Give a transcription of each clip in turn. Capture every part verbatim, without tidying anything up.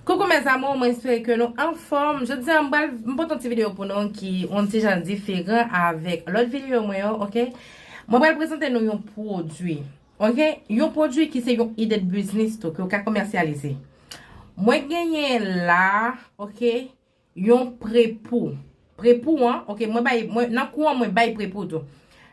Coucou mes amours, mwen espere ke nou anfòm. Jodi a, m pral, m pote yon ti videyo pou nou ki yon ti jan diferan avèk lòt videyo mwen yo, oke? Mwen pral prezante nou yon pwodui, oke? Yon pwodui ki se yon ide de biznis tou, ke w ka komèsyalize. Mwen genyen la, oke, yon prepou. Prepou an, oke, mwen bay, mwen, nan kou an, mwen bay prepou tou.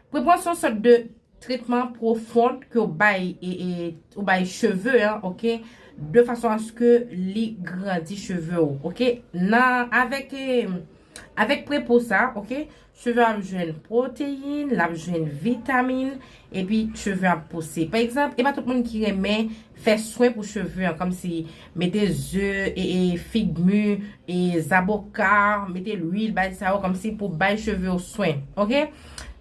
Prepou an se yon sòt de tretman pwofon ke w bay, e, e, ou bay cheve an, oke, de fason aske li grandi cheve w, oke. Nan, avèk, e, avèk prepou sa, oke, cheve ap jwenn pwoteyin, l ap jwenn vitamin, epi cheve ap pouse. Pa egzanp, e pa tout moun ki renmen fè swen pou cheve an, kòmsi mete ze, e, e, fig mi, e, zaboka, mete lwil, bay sa yo, kòmsi pou bay cheve w swen, oke?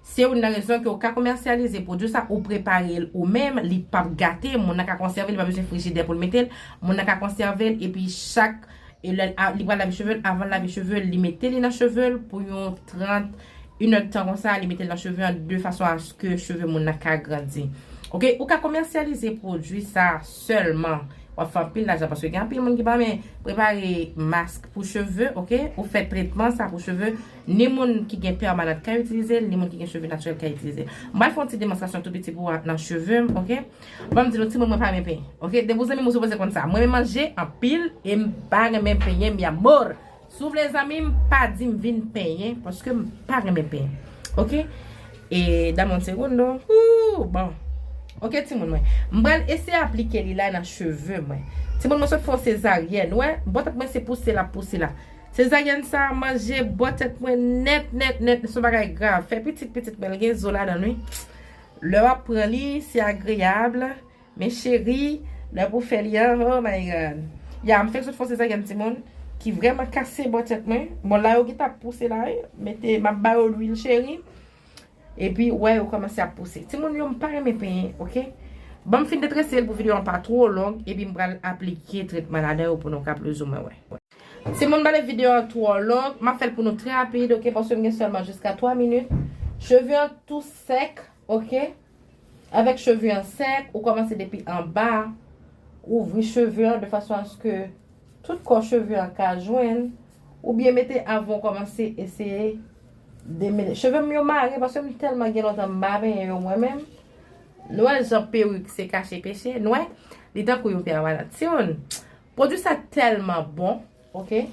Se youn nan rezon ke w ka komèsyalize pwodui sa, ou prepare l ou menm, li p ap gate, moun nan ka konsève l, li pa bezwen frijidè pou l mete l, moun nan ka konsève l, epi chak, e lè l a- li pral lave cheve l, avan l lave cheve l, li mete li nan cheve l pou yon trant, inèdtan konsa, li mete l nan cheve an de fason aske cheve moun nan ka grandi. Oke, ou ka komèsyalize pwodui sa sèlman. W ap fè anpil lajan paske gen anpil moun ki pa renmen prepare mask pou cheve, oke? Ou fè tretman sa pou cheve. Ni moun ki gen pèmanant ka itilize l, ni moun ki gen cheve natirèl ka itilize l. M pral fè yon ti demonstrasyon tou piti pou w nan cheve m, oke? Ban m di nou, timoun, mwen pa renmen penyen, oke? Depi w zanmi m, ou sipoze konn sa. Mwen renmen manje anpil e m pa renmen penyen, mi amor. Si w vle zanmi m, pa di m vin penyen, paske m pa renmen penyen. Oke? E dame un segundo. Ooh, bon. Oke, timoun mwen. M pral eseye aplike li la nan cheve mwen. Timoun mwen sot fè yon sezaryèn, wè. Bò tèt mwen se pouse l ap pouse la. Sezaryèn sa manje bò tèt mwen nèt, nèt, nèt. Se yon bagay grav. Fè pitit, pitit mwen, l gen zo ladan l, wi. Lè w ap pran li, se agreyab. Men cheri, lè pou fè li an, oh my God. Ya, m fèk sot fè yon sezaryèn timoun ki vrèman kase bò tèt mwen. Bon, la yo gentan ap pouse la, wi. Mete, m ap ba yo lwil cheri. Epi, wè, yo kòmanse ap pouse. Timoun yo, m pa renmen penyen, oke? Ban m fin detrese l pou videyo an pa twò long, epi m pral aplike tretman ladan yo pou nou ka plizoumwen wè. Timoun, m pa vle videyo an twò long, m ap fè l pou nou trè rapid, oke? Paske m gen sèlman jiska twa minit. Cheve an tou sèk, oke? Avèk cheve an sèk, ou kòmanse depi anba, ouvri cheve an de fason aske tout kò cheve an ka jwenn, oubyen mete avan w kòmanse eseye demele. Cheve m yo mare paske m tèlman gen lontan m pa penyen yo mwen menm. Nou wè jan perik se kache peche, nou wè? Li tankou yon pèmanant. Timoun, pwodui sa tèlman bon. Oke?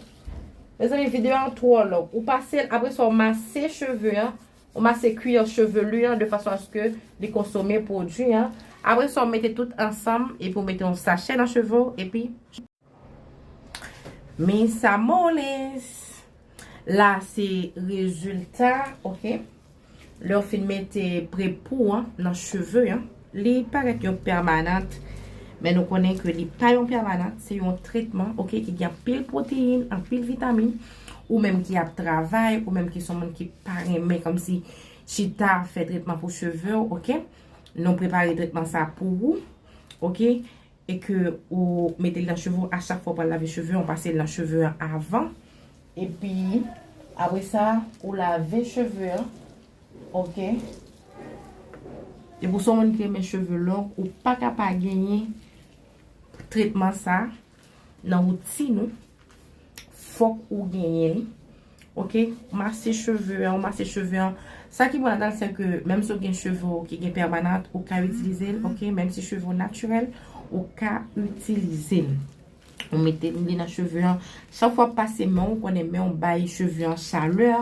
Mezanmi, videyo an twò long. Ou pase l, apre sa, w mase cheve an, ou mase cuir chevelu an de fason aske li konsome pwodui an. Apre sa, w mete tout ansanm, epi w mete yon sachè nan cheve w, epi mis amores. La, se rezilta, oke? Lè w fin mete prepou an nan cheve an, li parèt yon pèmanant, men nou konnen ke li pa yon pèmanant, se yon tretman, oke, ki gen anpil pwoteyin, anpil vitamin. Ou menm ki ap travay, ou menm ki se yon moun ki pa renmen kòmsi chita fè tretman pou cheve w, oke? Nou prepare tretman sa pou ou, oke? E ke ou mete l nan cheve w, a chak fwa w pral lave cheve w, pase l nan cheve an avan. Epi, apre sa, ou lave cheve an, oke? Epi w se yon moun ki renmen cheve long, ou pa ka pa genyen tretman sa nan woutin ou. Fòk ou genyen li. Oke? Mase cheve an, ou mase cheve an. Sa ki bon ladan l, se ke menm si w gen cheve w ki gen pèmanant, ou ka itilize l, oke? Menm si cheve w natirèl, ou ka itilize l. Ou mete li nan cheve an. Chak fwa w pase men w, ou konnen men w bay cheve an chalè,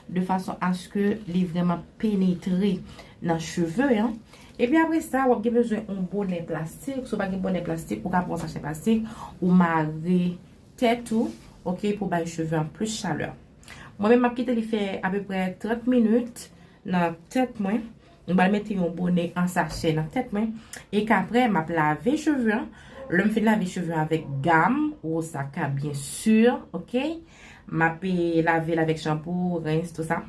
de fason aske li vrèman penetre nan cheve an. Epi apre sa, w ap gen bezwen yon bonè plastik. Si w pa gen bonè plastik, ou ka pran yon sachè plastik, ou mare tèt ou, oke, pou bay cheve an plis chalè. Mwen menm, m ap kite li fè apeprè trant minit nan tèt mwen. M pral mete yon bonè an sachè nan tèt mwen. E k apre, m ap lave cheve an. Lè m fin lave cheve an avèk gam, Rosaka, byen si, oke? M ap, e, lave l avèk chanpou, rens, tou sa.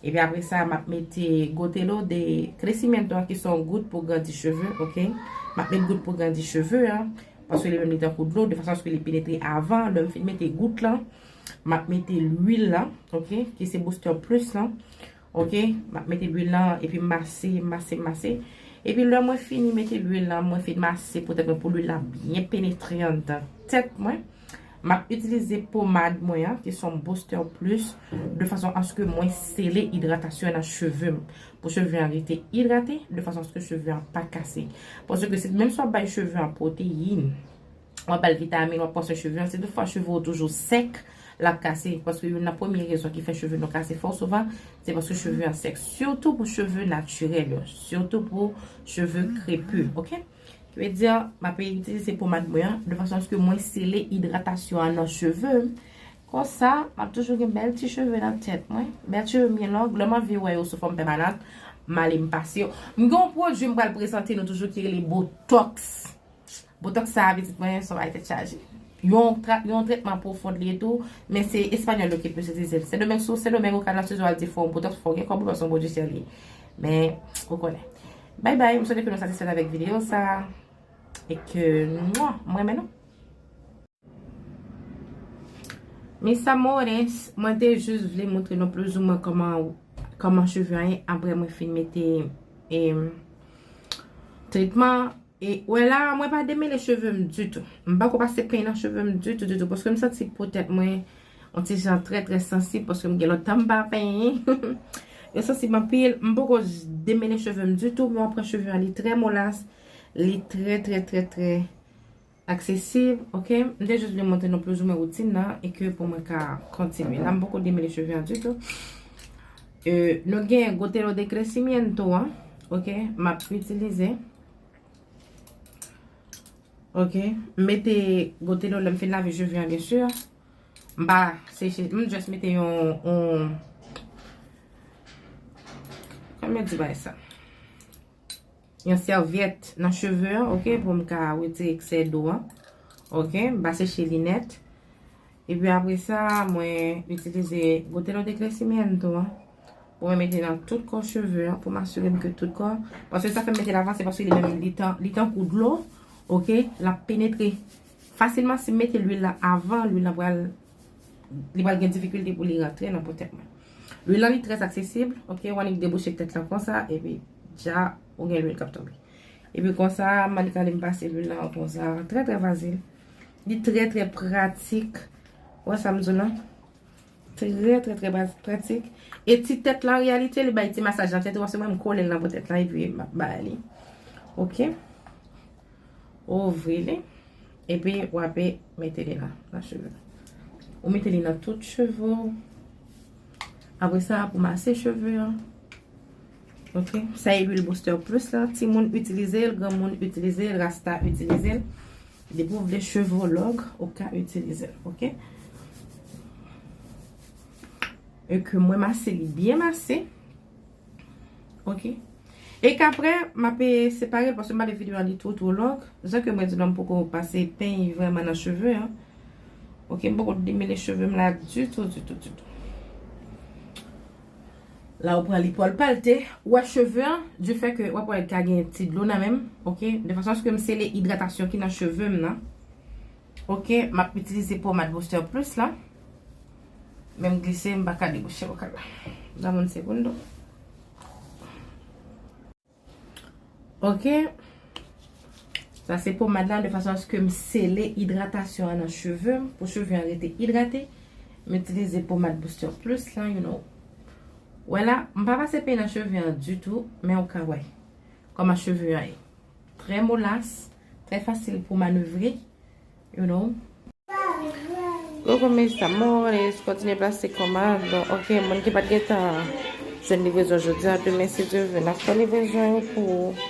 Epi apre sa, m ap mete gote lo de crecimiento, ki se yon gout pou grandi cheve, oke? M ap met gout pou grandi cheve an, paske li menm li tankou dlo, de fason aske li penetre avan. Lè m fin mete gout lan, m ap mete lwil lan, oke? Ki se Booster Plus lan, oke? M ap mete lwil lan, epi mase, mase, mase. Epi lè mwen fini mete lwil lan, mwen fin mase pou tèt mwen, pou lwil lan byen penetre anndan tèt mwen. M ap itilize pomad mwen an, ki se yon booster plus, de fason aske mwen sele idratasyon nan cheve m. Pou cheve an rete idrate, de fason aske cheve an pa kase. Paske se menm si w ap bay cheve an pwoteyin, w ap ba l vitamin, w ap pran swen cheve an, si toutfwa cheve w toujou sèk, l ap kase. Paske youn nan premye rezon ki fè cheve nou kase fò souvan, se paske cheve an sèk. Sitou pou cheve natirèl yo, sitou pou cheve krepi, oke? Ki vle di, m ap itilize pomad mwen an, de fason aske mwen sele idratasyon an nan cheve m. Konsa, m ap toujou gen bèl ti cheve nan tèt mwen. Bèl cheve m byen long, lè m anvi wè yo sou fòm pèmanan, m ale m pase yo. M gen yon pwodui m pral prezante nou toujou ki rele Botox. Botox sa a, pitit mwen, se yon bagay tèt chaje. Yon tra-, yon tretman pwofon li ye tou, men se espanyòl yo ki plis itilize l. Sendomeng, sou Sendomeng ou ka nan Sezon al di fò yon Botox, fò w gen kòb ou, paske yon pwodui chè li ye. Men, ou konnen. Bay bay, m swete ke nou satisfèt avèk videyo sa a. E ke, mwa, m renmen nou. Mis amores, mwen te jis vle montre nou plizoumwen kòman, kòman cheve an ye apre mwen fin mete, em, tretman. E wè la, mwen pa demele cheve m ditou. M pako pase peny nan cheve m ditou, ditou, paske m santi po tèt mwen yon ti jan trè, trè sansib, paske m gen lontan m pa penyen. Yo sansib anpil, m poko demele cheve m ditou, men w ap pran cheve an, li trè molas, li trè, trè, trè, trè aksesib, oke? M te jis vle montre nou plizoumwen woutin nan e ke pou mwen ka kontinye. La, m poko demele cheve an ditou. E, nou gen Gotero de Crecimiento an, oke? M ap itilize. Oke? M mete Gotero lè m fin lave cheve an, byen si. M pa seche, m just mete yon, yon, kòman yo di bagay sa? Yon sèvyèt nan cheve an, oke, pou m ka retire eksè dlo an. Oke, m pa seche li nèt. Epi apre sa, mwen itilize Gotero de Crecimiento an pou mwen mete nan tout kò cheve an, pou m asire m ke tout kò, paske sa fè m mete l avan, se paske li menm, li tan, li tankou dlo, oke, l ap penetre fasilman. Si m mete lwil la avan, lwil la pral, li pral gen difikilte pou li rantre nan po tèt mwen. Lwil lan li trè aksesib, oke, w annik debouche tèt lan konsa, epi dja ou gen lwil k ap tonbe. Epi konsa, m annik ale m pase lwil lan konsa, trè, trè fasil. Li trè, trè pratik. Ou wè sa m di w lan? Trè, trè, trè pra-, pratik. E ti tèt lan, an reyalite, li bay ti masaj nan tèt ou, paske mwen, m kole l nan po tèt lan, epi m ap bay li. Oke? Ouvri li. Epi, w ape mete li nan, nan cheve. Ou mete li nan tout cheve w. Apre sa, pou mase cheve an. Oke? Sa e lwil Booster Plus la. Timoun itilize l, granmoun itilize l, rasta itilize l. Depi w vle cheve w long, ou ka itilize l, oke? E ke mwen mase li byen mase. Oke? E ke apre, m ape separe l, paske m pa vle videyo an li two, two long. Jan ke mwen di nou, m poko pase peny vrèman nan cheve an. Oke, m poko demele cheve m la ditou, ditou, ditou. La, ou pran li pou al palte, ou wè cheve an, du fait que w ap wè l ka gen ti dlo nan men m, oke? De fason aske m sele idratasyon ki nan cheve m nan. Oke, m ap itilize pomad Booster Plus la. Men m glise, m pa ka debouche bòkal la. Dame un segundo. Oke. Sa se pomad la, de fason aske m sele idratasyon an nan cheve m, pou cheve an rete idrate. M itilize pomad Booster Plus la, you know. Wè la, m pa pase peny nan cheve an ditou, men ou ka wè kòman cheve an ye. Trè molas, trè fasil pou manevre, you know. Koko mis amores, kontinye plase kòmand. Bon, oke, moun ki pa t gentan jwenn livrezon jodi a, demen, si Dye vle, n ap fè livrezon yo pou ou.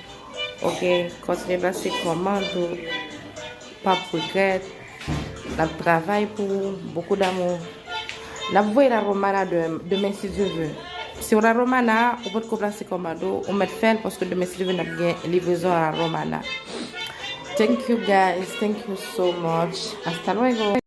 Oke, kontinye plase kòmand ou. P ap regrèt. N ap travay pou ou. Beaucoup d'amour. N ap voye la Romana de-, demen, si Dye vle. Si w la Romana, ou potko plase kòmand ou, ou mèt fè l, paske demen, si Dye vle, n ap gen livrezon a la Romana. Thank you, guys. Thank you so much. Hasta luego.